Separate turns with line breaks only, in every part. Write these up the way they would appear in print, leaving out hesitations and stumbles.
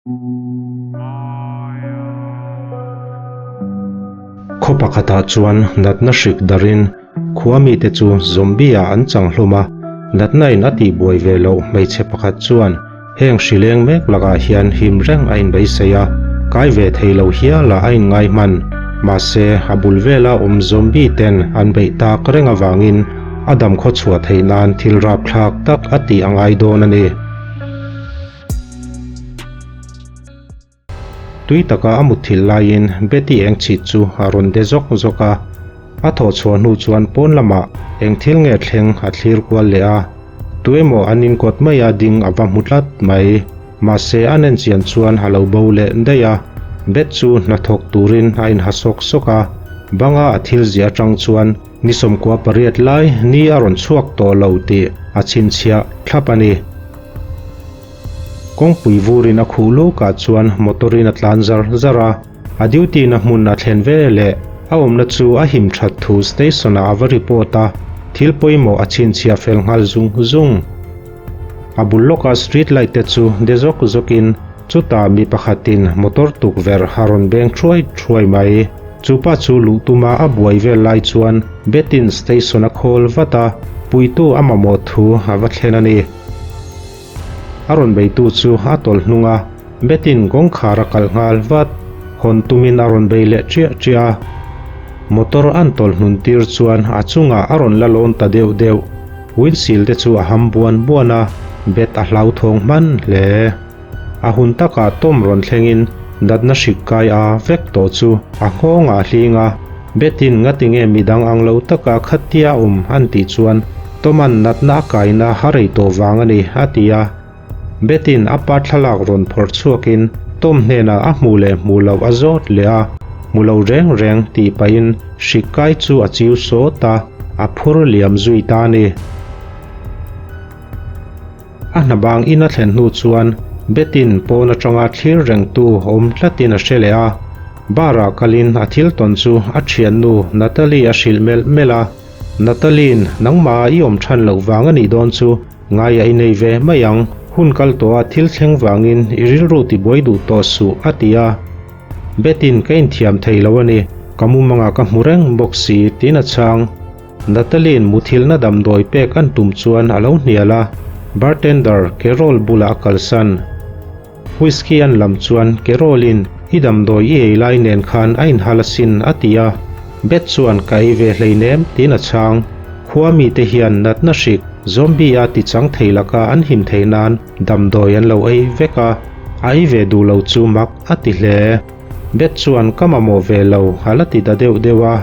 Khaw pakhatah chuan natna hrik darin khua mite chu zombie-ah an chang hlawm a, natna in a tihbuai ve loh hmeichhe pakhat chuan heng hri leng mek lakah hian him reng a inbeisei a, kai ve thei lo hialah a inngai hman. Mahse, a bul vela awm zombie ten an beih tak reng avangin a dam khawchhuah theih nan thil rapthlak tak a tih a ngai dawn a ni. Tui taka a mutthilh laiin Betty eng chhit chu a rawn de zawk zawk a. A thawh chhuah hnu chuan pawn lamah eng thil nge thleng a thlir kual leh a. Tuemaw an inkawt maia ding a va hmu tlat mai. Mahse a nen chian chuan a lo bo leh daih a. Beth chu hnathawk turin a inha sawk sawk a. Banga a thil ziah atang chuan ni 18 lai ni a rawn chhuak tawh lo tih a chhinchhiah thlap a ni. Kawngpui vurin a khuh lukah chuan motor-in a tlan zar zar a, a duty-na hmun a thlen ve leh a awmna chu a him that thu station-ah a va report a, thil pawimawh a chhinchhiah fel nghal zung zung. A bul lawka street light te chu de zawk zawkin chutah mi pakhatin motor tukverh a rawn beng thuai thuai mai. Chupa chu luh tuma a buai vel lai chuan Betin station a call vat a, puitu a mamawh thu a va thlen a ni. A rawn beitu chu a tawlh hnung a, Betin kawngkhar a kalh nghal vat. Hawn tumin a rawn bei leh chiah chiah a. Motor an tawlh hnun tir chuan a chungah a rawn la lawn ta deuh deuh. Windshield te chu a ham buan buan a, Bet a hlauthawng hman hle. A hun takah Tom rawn thlengin natna hrik kai a vek tawh chu a nghawng ah hling a, Betin ngatinge midang ang lo taka khatia awm an tih chuan Toman natna a kaina a rei tawh vang a ni a ti a. Betin a pa thlalak rawn phawrh chhuakin Tom hnenah a hmuh leh hmuh loh a zawt leh a, hmu lo reng reng tih pahin hrik kai chu a chiu sawt a, a phur liam zui ta a ni. A hna bang in a thlen hnu chuan Betin pawn atanga thlir rengtu awm tlatin a hre leh a. Bar-ah kalin a thil tawn chu a thiannu Natalie a hrilh melh melh a. Natalie-in nangmah i awm than loh vang a nih dawn chu ngaia i nei ve mai ang, hun kal tawha thil thleng vangin i rilru tibuai duh tawh suh a ti a. Betin ka inthiam thei lo a ni, ka mumangah ka hmu reng bawk si tiin a chhang. Natalie-in muthilhna damdawi pek an tum chuan a lo hnial a, bartender Carol bulah a kalsan. Whisky an lam chuan Carol-in i damdawi i ei lai nen khan a inhal asin a ti a, Beth chuan ka ei ve hleinem tiin a chhang. Khua mite hian natna hrik, zombie-a tichang thei laka an him theih nan damdawi an lo ei vek a, a ei ve duh lo chu mak a ti hle. Beth chuan ka mamawh ve lo a la ti ta deuh deuh a.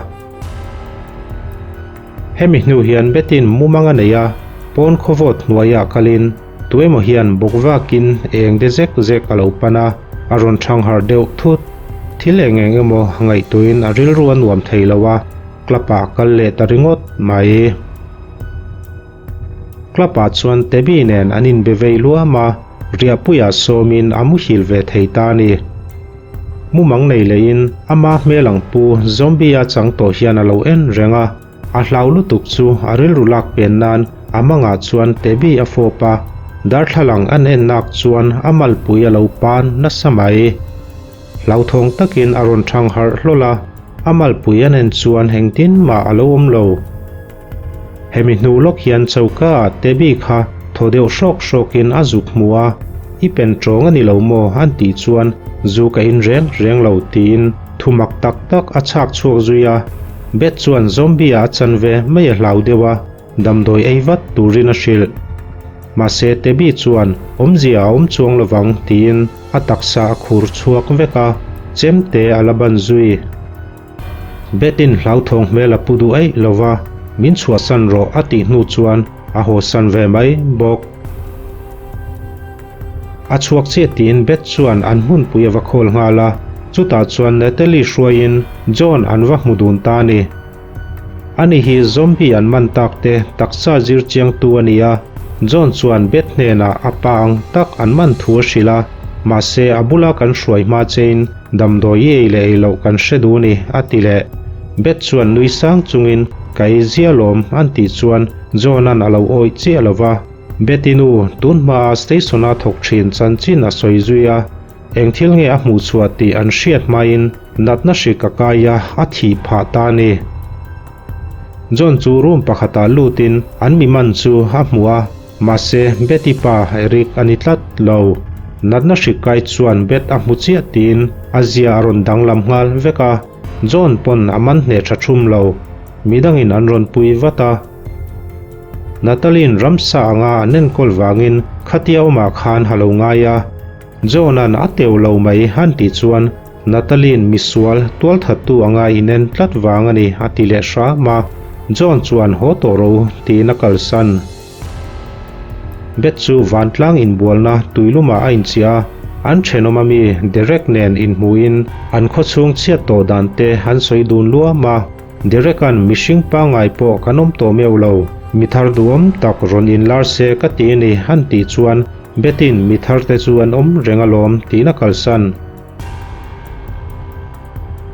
Hemi hnu hian Betin mumang a nei a, pawn khawvawt hnuaiah kalin tuemaw hian bawk vakin eng de zek zek a lo pan a, a rawn thang harh deuh thut. Thil eng eng emaw ngaihtuahin a rilru a nuam thei lo a, club-ah a kal leh ta ringawt mai. Club-ah chuan Tebi nen an inbe vei luam a, riahpuiah sawmin a muhil ve thei ta a ni. Mumang nei lehin ama hmel ang pu Zombie-a chang tawh hian a lo en reng a, a hlau lutuk chu a rilru lak pen nan a mangah chuan Tebi a fawp a, darthlalang an en nak chuan a malpui a lo pan nasa mai. Hlauthawng takin a rawn thang harh hlawl a, a malpui an en chuan engtin mah a lo awm lo. Hemi hnu lawk hian choka ah Tebi kha thaw deuh hrawk hrawkin a zuk hmu a, I pen tawng a ni lo maw? an tih chuan zu ka in reng reng lo tiin thu mak tak tak a chhak chhuak zui a. Beth chuan zombie ah a chan ve mai a hlau deuh a, damdawi ei vat turin a hrilh. Mahse Tebi chuan awmzia a awm chuang lovang tiin a taksa a khur chhuak vek a, chemte a la ban zui. Betin hlauthawng hmel a pu duh eih lo va, min chhuahsan rawh a tih hnu chuan a hawsan ve mai bawk. A chhuak chiah tiin Beth chuan an hmunpui a va khawl nghal a, chutah chuan Natalie hruaiin John an va hmu dun ta a ni. Ani hi zombie an man tak te taksa zir chiangtu a ni a, John chuan Beth hnenah a pa ang tak an man thu a hrilh a, mahse a bula kan hruai hma chein damdawi i ei leh ei loh kan hre duh ni a ti leh. Beth chuan nui sang chungin ka ei zia lawm an tih chuan John-a'n a lo awih chiah lo va, Beth-i nu tun hmaa station-a thawk thin chanchin a sawi zui a. Eng thil nge a hmuh chhuah tih an hriat hmain natna hrik a kai a, a thih phah ta a ni. John chu room pakhatah lutin an mi man chu a hmu a, mahse Betty pa Eric a ni tlat lo. Natna hrik kai chuan Beth a hmu chiah tiin a zia a rawn danglam nghal vek a, John pawn a man hneh tha thum lo. Midangin an rawn pui vat a. Natalie-in ramsa anga an enkawl vangin khatia awmah khan a lo ngai a. John-a'n a teu lo mai han tih chuan Natalie-in misual tualthattu anga inen tlat vang a ni a ti leh hram a. John chuan haw tawh ro tiin a kalsan. Beth chu vantlang inbualna tuilumah a inchiah a, an thenawm ami Derek nen inhmuhin an khawchhung chhiat tawh dan te an sawi dun luam a. Derek-a'n mihring pangngai pawh kan awm tawh meuh lo, mi thar duhawm tak rawn inlar se ka ti a ni han tih chuan Beth-in mi thar te chu an awm reng alawm tiin a kalsan.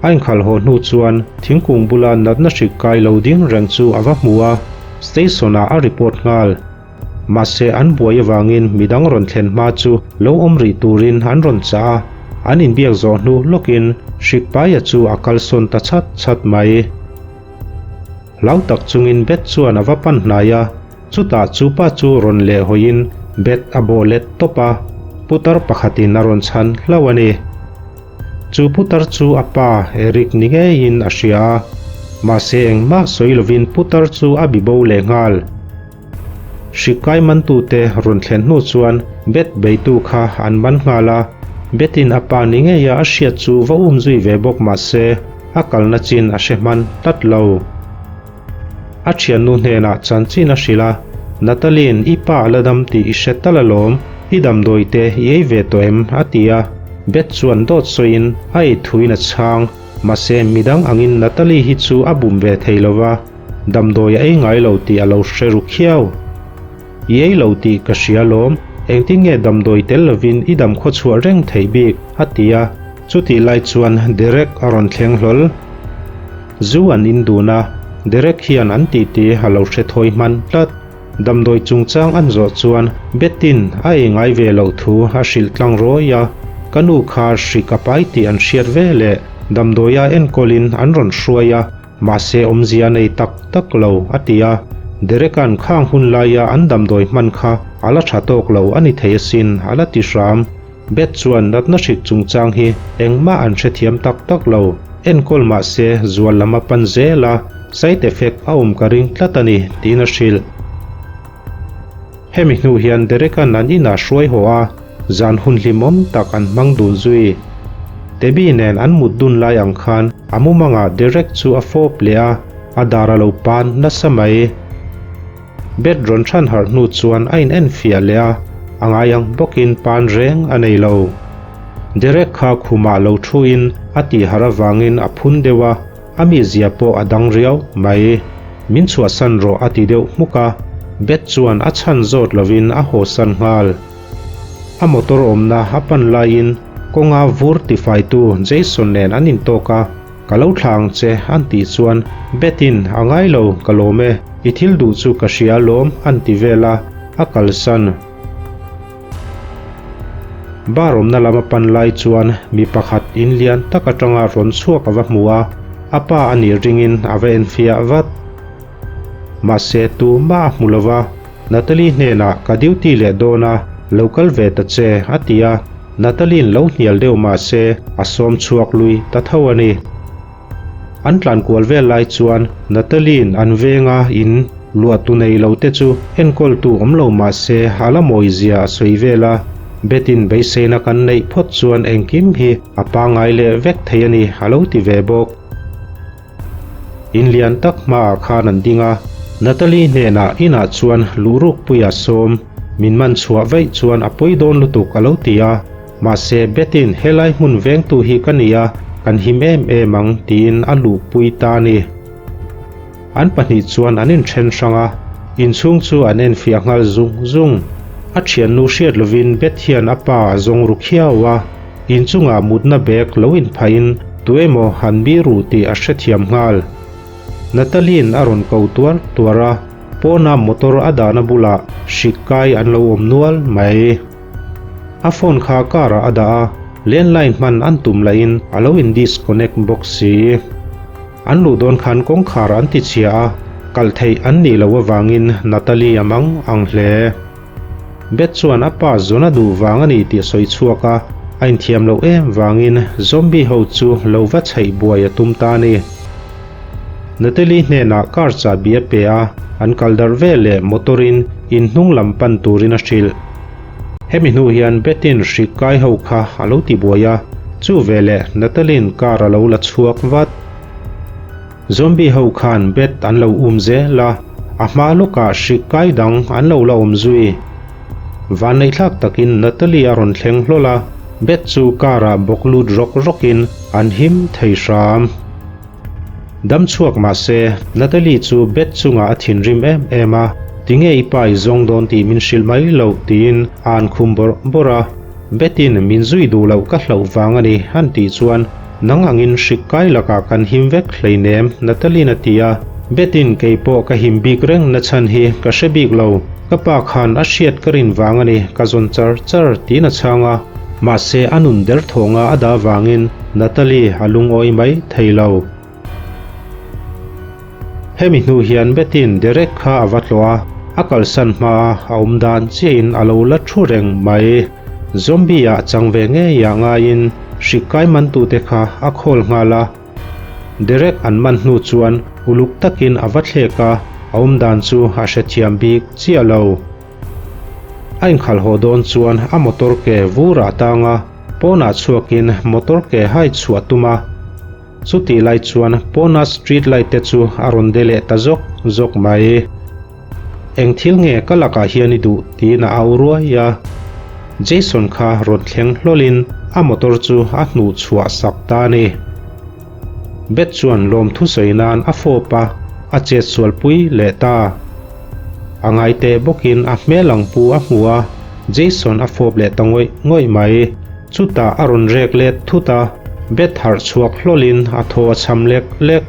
A inkhalh haw hnu chuan thingkung bula natna hrik kai lo ding reng chu a va hmu a, station-ah a report nghal. Mahse an buai avangin midang rawn thlen hma chu lo awm rih turin an rawn chah a, an inbiak zawh hnu lawkin Hrikpaia chu a kalsawn ta chhat chhat mai. Hlau tak chungin Beth chuan a va pan hnai a, Chutah chu pa chu rawn leh hawiin Beth a bawh let tawp a, putar pakhatin a rawn chhan hlauh a ni. Chu putar chu a pa Eric ni ngeiin a hria a, mahse engmah sawi lovin putar chu a bi bo leh nghal. Hrikai mantute rawn thlen hnu chuan Beth beitu kha an man nghal a, Beth-in a pa ni ngeia a hriat chu va umzui ve bawk mahse a kalna chin a hre hman tlat lo. A thiannu hnenah chanchin a hrilh a, Natalie-in i pa a la dam tih i hre tal alawm, i damdawi te i ei ve tawh em? a ti a. Beth chuan dawt sawiin a ei thuin a chhang, mahse midang angin Natalie hi chu a bum ve thei lo va, damdawi a ei ngai lo tih a lo hre ru khiau. I ei lo tih ka hria alawm, engtin nge damdawi tel lovin i dam khawchhuah reng theih bik? a ti a, chutih lai chuan Derek a rawn thleng hlawl. Zu an in dun a, Derek hian an titi a lo hre thawi hman tlat. Damdawi chungchang an zawh chuan Bettin a ei ngai ve loh thu a hrilh tlang rawi a, ka nu kha hrik a pai tih an hriat ve leh damdawia enkawlin an rawn hruai a, Mahse awmzia nei tak tak lo, a ti a. Derek-a'n khang hun laia an damdawi hman kha a la tha tawk lo a ni thei asin, a la ti hram. Beth chuan natna hrik chungchang hi engmah an hrethiam tak tak lo. Enkawl mahse zual lam a pan zel a, side effect a awm ka ring tlat a ni, tiin a hrilh. Hemi hnu hian Derek-a'n an inah hruai haw a, zan hun hlimawm tak an hmang dun zui. Debbie nen an mut dun lai ang khan a mumangah Derek chu a fawp leh a, a dar a lo pan nasa mai. Bed rawn chhan harh hnu chuan a inenfiah leh a, a ngai ang bawkin pan reng a nei lo. Derek kha khumah lo thuin a tihharh avangin a phun deuh a, A mizia pawh a dang riau mai. Min chhuahsan rawh a ti deuh hmuk a, Beth chuan a chhan zawt lovin a hawsan nghal. A motor awmna a pan laiin kawnga vur tifaitu Jason nen an intawk a, Ka lo thlah ang che an tih chuan Beth-in a ngai lo, ka lawm e, i thil duh chu ka hria alawm an ti vel a, a kalsan. Bar awmna lam a pan lai chuan mi pakhat in lian tak atanga rawn chhuak a va hmu a, a pa a nih ringin a va enfiah vat. Mahse tumah a hmu lo va, Natalie hnenah ka duty leh dawn a, lo kal ve ta che a ti a, Natalie-in lo hnial deuh mahse a sawm chhuak lui ta tho a ni. An tlan kual vel lai chuan Natalie-in an venga in luahtu nei lo te chu enkawltu awm lo mah se a la mawi zia a sawi vel a, Beth-in beiseina kan neih phawt chuan engkim hi a pangngai leh vek thei a ni a lo ti ve bawk. In lian tak hmaah khan an ding a, Natalie hnenah inah chuan luhrukpuia sawm min man chhuah vaih chuan a pawi dawn lutuk a lo ti a. Mahse, Betty-in helai hmun vengtu hi ka ni a, kan him em em ang tiin a luhpui ta a ni. An pahnih chuan an inthen hrang a, inchhung chu an enfiah nghal zung zung. A thiannu hriat lovin Beth hian a pa a zawng ru khiau a, inchungah mutna bag lo inphahin tuemaw han bi ru tih a hrethiam nghal. Natalie-in a rawn ko tuar tuar a, pawna motor a dahna bulah hrik kai an lo awm nual mai. A phone kha car ah a dah a. Landline hman an tum lahin a lo in disconnect bawk si. An luh dawn khan kawngkhar an ti chhia a, kalh theih an nih loh avangin Natalie a mang ang hle. Beth chuan a pa zawn a duh vang a ni tih a sawi chhuak a, a inthiam loh em vangin zombie ho chu lo va chheih buai a tum ta a ni. Natalie hnenah car chahbi a pe a, an kal darh veleh motor in in hnung lam pan turin a hrilh. Hemi hnu hian Bettin hrik kai ho kha a lo ti buai a, chu veleh Natalie-in car a lo la chhuak vat. Zombie ho khan Beth an lo um zel a, a hma lawkah hrik kai dang an lo la awm zui. Vanneihthlak takin Natalie a rawn thleng hlawl a, Beth chu car ah bawk lut rawk rawkin an him thei hram. Dam chhuak mah se, Natalie chu bed chungah a thinrim em em a, Tinge i pa i zawng dawn tih min hrilh mai loh tiin a an khum bawrh bawrh a. Betty-in min zui duh loh ka hlauh vang a ni han tih chuan, Nang angin hrik kai lakah kan him vek hleinem Natalie-in a ti a. Betty-in kei pawh ka him bik reng na chhan hi ka hre bik lo, ka pa khan a hriat ka rin vang a ni ka zawn char char tiin a chhang a. Mahse a nun derthawnga a dah vangin Natalie a lungawi mai thei lo. Hemi hnu hian Betty-in Derek kha a va tlawh a, a kalsan hmaa a awm dan chiahin a lo la thu reng mai. Zombie-ah chang ve ngeiah ngaiin hrik kai mantute kha a khawl nghal a. Derek an man hnu chuan uluk takin a va thlek a, a awm dan chu a hrethiam bik chiah lo. A inkhalh haw dawn chuan a motor ke vur ah tang a, pawnah chhuakin motor ke hai chhuah tum a. Chutih lai chuan pawna street light te chu a rawn de leh ta zawk zawk mai. Eng thil nge ka lakah hian i duh tiin a au ruai a. Jason kha rawn thleng hlawlin a motor chu a hnuh chhuah sak ta a ni. Beth chuan lawmthu sawi nan a fawp a, a chet sualpui leh ta. A ngai teh bawkin a hmel ang pu a hmu a, Jason a fawp leh ta ngawih ngawih mai. Chutah a rawn rek let thut a, Beth harh chhuak hlawlin a thaw a cham lek lek.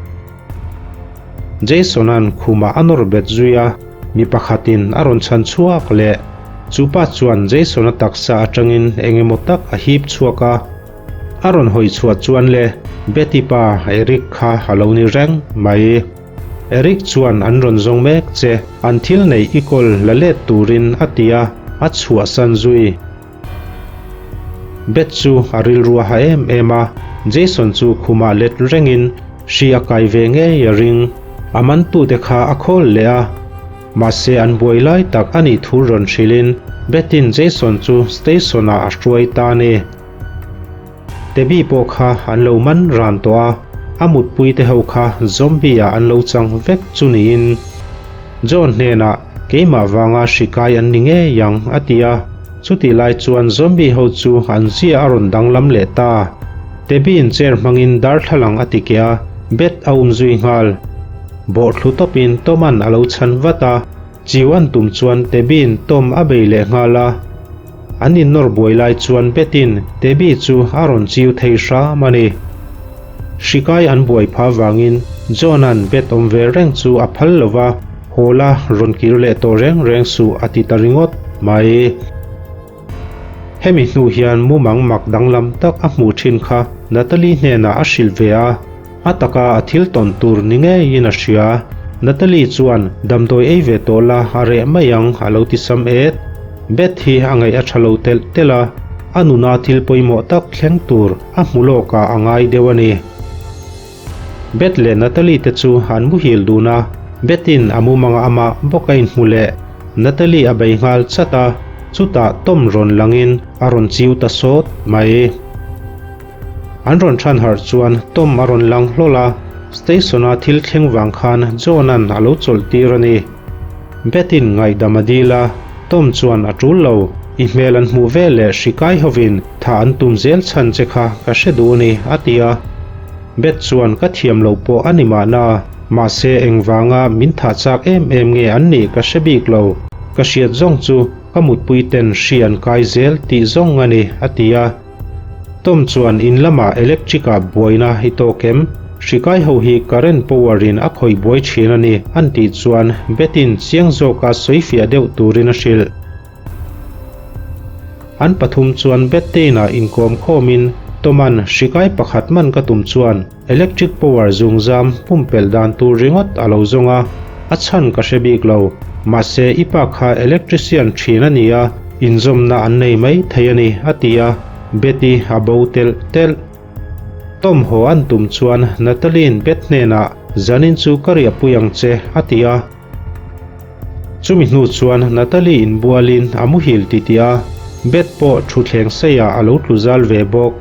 Jason-a'n khumah a nawr bet zui a, mi pakhatin a rawn chhan chhuak leh. Chupa chuan Jason-a taksa atangin eng emaw tak a hip chhuak a. A rawn hawi chhuah chuan le Betty pa Eric kha a lo ni reng mai. Eric chuan an rawn zawng mek che, an thil neih i kawl la let turin a ti a, a chhuahsan zui. Beth chu a rilru a ha em em a, Jason chu khumah let rengin hri a kai ve ngei a ring. A mantute kha a khawl leh a. Mahse an buai lai tak a nih thu rawn hrilhin Beth-in Jason chu station-ah a hruai ta a ni. Debbie pawh kha an lo man ran tawh a, a mutpui te ho kha zombie ah an lo chang vek chu niin. John hnenah keimah vanga hri kai an ni ngei ang a ti a, chutih lai chuan zombie ho chu an zia a rawn danglam leh ta. Debbie-in chair hmangin darthlalang a ti keh a, Beth a um zui nghal. Bawhthlu tawpin Tom-a'n a lo chhan vat a, chiu an tum chuan Debbie-in Tom a bei leh nghal a. An innawr buai lai chuan Betty-in Debbie chu a rawn chiu thei hram a ni. Hrikai an buai pha vangin John-a'n Beth awm ve reng chu a phal lo va, haw la rawn kir leh tawh reng reng suh a ti ta ringawt mai. Hemi hnu hian mumang mak danglam tak a hmuh thin kha Natalie hnenah a hrilh ve a. A taka a thil tawn tur ni ngeiin a hria. Natalie chuan, Damdawi ei ve tawh la, a reh mai ang, a lo ti sam et. Beth hi a ngaih a tha lo telh telh a, a nuna thil pawimawh tak thleng tur a hmu lawkah a ngai deuh a ni. Beth leh Natalie te chu an muhil dun a, Beth-in a mumanga amah bawk a inhmu leh. Natalie a bei nghal chat a, chutah Tom rawn langin a rawn chiu ta sawt mai. An rawn chhan harh chuan Tom a rawn lang hlawl a, station-a thil thleng vang khan John-a'n a lo chawlh tir a ni. Beth-in ngaihdam a dil a, Tom chuan a tul lo, I hmel an hmuh ve leh hri kai hovin tha an tum zel chhan che kha ka hre duh a ni, a ti a. Beth chuan ka thiam loh pawh a ni mahna, mahse engvanga min thah chak em em nge an nih ka hre bik lo, ka hriat zawng chu ka mutpui ten hri an kai zel tih zawng a ni, a ti a. Tom chuan in lamah electric ah buaina i tawk em? Hrikai ho hi current power in a khawih buai thin a ni an tih chuan Betty-in chiang zawka sawi fiah deuh turin a hrilh. An pathum chuan Beth te inah inkawm khawmin Toma'n hrikai pakhat man ka tum chuan electric power zungzam pumpelh dan tur ringawt a lo zawng a, a chhan ka hre bik lo. Mahse i pa kha electrician thin a ni a, inzawmna an nei mai thei a ni, a ti a, Beth-i a bo telh telh. Tom haw an tum chuan Natalie-in Beth hnenah, Zanin chu ka riahpui ang che, a ti a. Chumi hnu chuan Natalie inbualin a muhil titih a, Beth pawh thutthleng seiah a lo tlu zal ve bawk.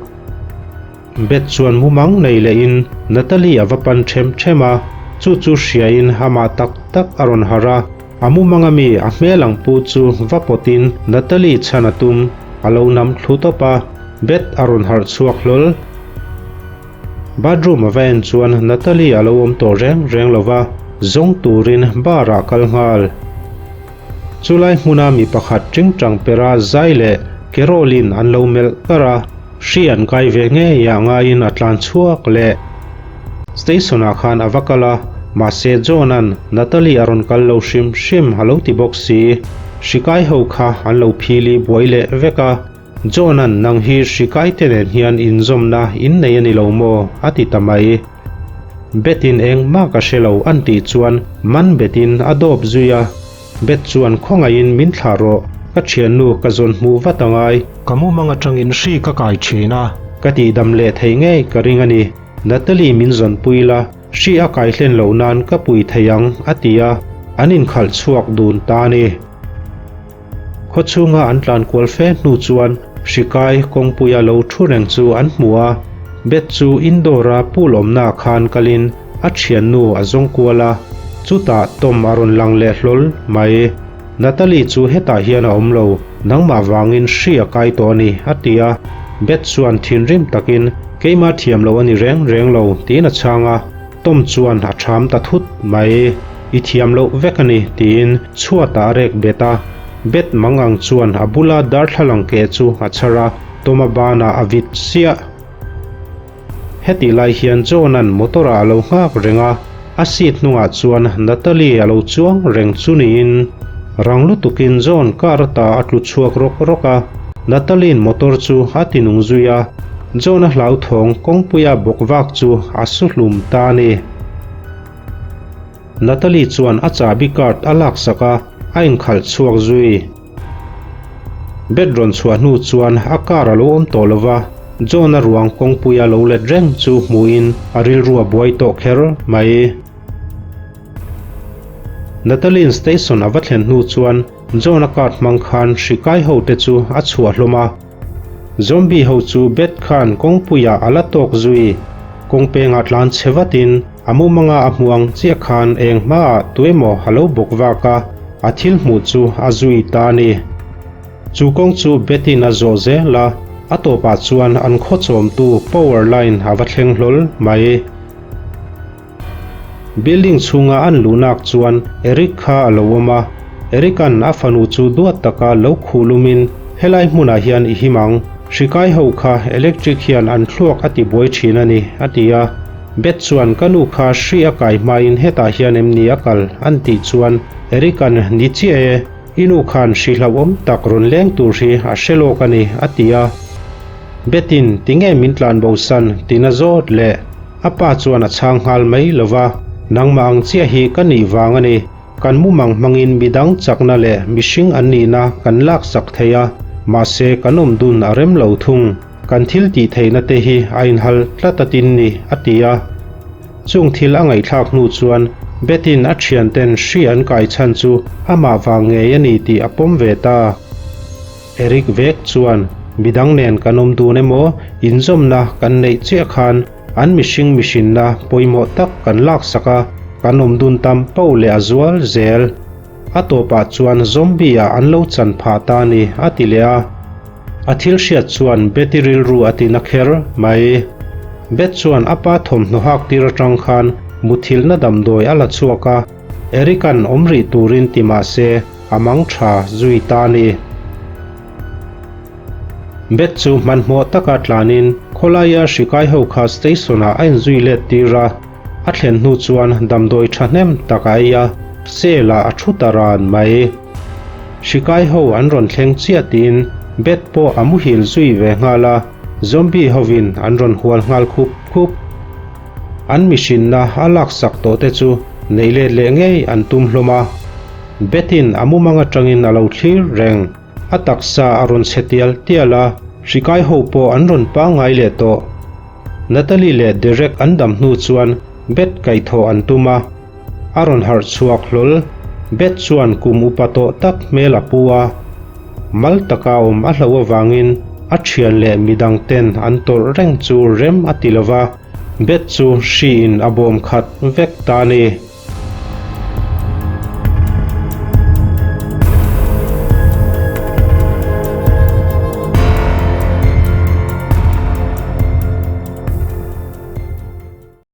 Beth chuan mumang nei lehin Natalie a va pan ṭhem ṭhem a, chu chu hriain amah tak tak a rawn harh a, a mumang ami a hmel ang pu chu va pawtin Natalie chhan a tum, a lo nam thlu tawp a, Beth a rawn harh chhuak hlawl. Bathroom a va en chuan Natalie a lo awm tawh reng reng lo va, zawng turin bar ah kal nghal. Chulai hmuna mi pakhat tingtang pera zai leh Carol-in an lo melh kar a, hri an kai ve ngei ah ngaiin a tlan chhuak leh. Station ah khan a va kal a, mahse John-a'n Natalie a rawn kal lo hrim hrim a lo ti bawk si. Hri kai ho kha an lo phili buai leh vek a. John-a'n nang hi hri kaite nen hian inzawmna in nei a ni lo maw? a ti ta mai. Beth-in engmah ka hre lo an tih chuan man betin a dawp zui a. Beth chuan khawngaihin min thlah rawh, ka thiannu ka zawn hmuh vat a ngai. Ka mumang atangin hri ka kai thin a. Ka tihdam leh theih ngei ka ring a ni. Natalie min zawnpui la, hri a kai hlen loh nan ka pui thei ang, a ti a, an inkhalh chhuak dun ta a ni. Khawchhunga an tlan kual fe hnu chuan hrikai kawngpuia lo thu reng chu an hmu a, Beth chu indoor-a pool awmnaah khan kalin a thiannu a zawng kual a, chutah Tom a rawn lang leh hlawl mai. Natalie chu hetah hian a awm lo, nangmah vangin hri a kai tawh a ni, a ti a. Beth chuan thinrim takin, Keimah thiam lo a ni reng reng lo, tiin a chhang a. Tom chuan a ṭham ta thut mai. I thiam loh vek a ni, tiin chhuatah a rek bet a. Bet mang ang chuan a bula darthlalang keh chu a chhar a, Tom-a banah a vit siah. Hetih lai hian John-a'n motor-ah a lo nghak reng a, a seat hnungah chuan Natalie a lo chuang reng chu niin. Rang lutukin John car ata a tlu chhuak rawk rawk a, Natalie-in motor chu a tinung zui a. John-a hlauthawng kawngpuia bawk vak chu a su hlum ta a ni. Natalie chuan a chahbi card a laksak a, a inkhalh chhuak zui. Bed rawn chhuah hnu chuan a car a lo awm tawh lo va, John-a ruang kawngpuia lo let reng chu hmuhin a rilru a buai tawh kher mai. Natalie-in station a va thlen hnu chuan John-a card hmang khan hri kai ho te chu a chhuah hlawm a. Zombie ho chu Beth khan kawngpuiah a la tawk zui. Kawngpengah tlan chhe vatin a mumanga a hmu ang chiah khan eng hmaah tuemaw a lo bawk vak a, a thil hmuh chu a zui ta a ni. Chu kawng chu Beth-in a zawh zel a, a tawpah chuan an khawchawmtu power line a va thleng hlawl mai. Building chhunga an luhnak chuan Eric kha a lo awm a, Eric-a'n a fanu chu duat taka lo khuh lumin helai hmunah hian i him ang, hri kai ho kha electric hian an thluak a ti buai thin a ni, a ti a. Beth chuan ka nu kha hri a kai hmain hetah hian em ni a kal? an tih chuan Eric-a'n ni chiah e, i nu khan hri hlauhawm tak rawn leng tur hi a hre lawk a ni, a ti a. Beth-in tinge min tlanbosan tina zawt le? A pa chuan a chhang nghal mai lo va, Nangmah ang chiah hi ka nih vang a ni. Kan mumang hmangin midang chakna leh mihring an nihna kan laksak thei a, mahse kan awm dun a rem lo thung. Kan thil tih theihna te hi a inhal tlat a tin ni, a ti a. Chung thil a ngaihthlak hnu chuan Beth-in a thianten hri an kai chhan chu amah vang ngei a ni tih a pawm ve ta. Eric vek chuan, Midang nen kan awm dun emaw, inzawmna kan neih chiah khan an mihring mihrinna pawimawh tak kan laksak a, kan awm dun tam poh leh a zual zel. A tawpah chuan zombie-ah an lo chan phah ta a ni, a ti leh a. A thil hriat chuan Betty rilru a ti na kher mai. Beth chuan a pa thawmhnaw hak tir atang khan muthilhna damdawi a la chhuak a, Eric-a'n awm rih turin ti mah se, A mang tha zui ta a ni. Beth chu hmanhmawh taka tlanin khawlaia hri kai ho kha station-ah a inzui let tir a, a thlen hnu chuan damdawi thahnem tak a ei a, cell-ah a thu ta ran mai. Hri kai ho an rawn thleng chiah tiin Beth pawh a muhil zui ve nghal a, zombie hovin an rawn hual nghal khup khup. An mihrinna a laksak tawh te chu neih let leh ngei an tum hlawm a. Beth-in a mumang atangin a lo thlir reng. A taksa a rawn chhe tial tial a, hrikai ho pawh an rawn pangngai leh tawh. Natalie leh Derek an dam hnu chuan Beth kaihthawh an tum a, a rawn harh chhuak hlawl. Beth chuan kum upa tawh tak hmel a pu a, mal taka awm a hloh avangin a thian leh midang ten an tawrh reng chu rem a ti lova, Beth chu hriin a bawm khat vek ta a ni.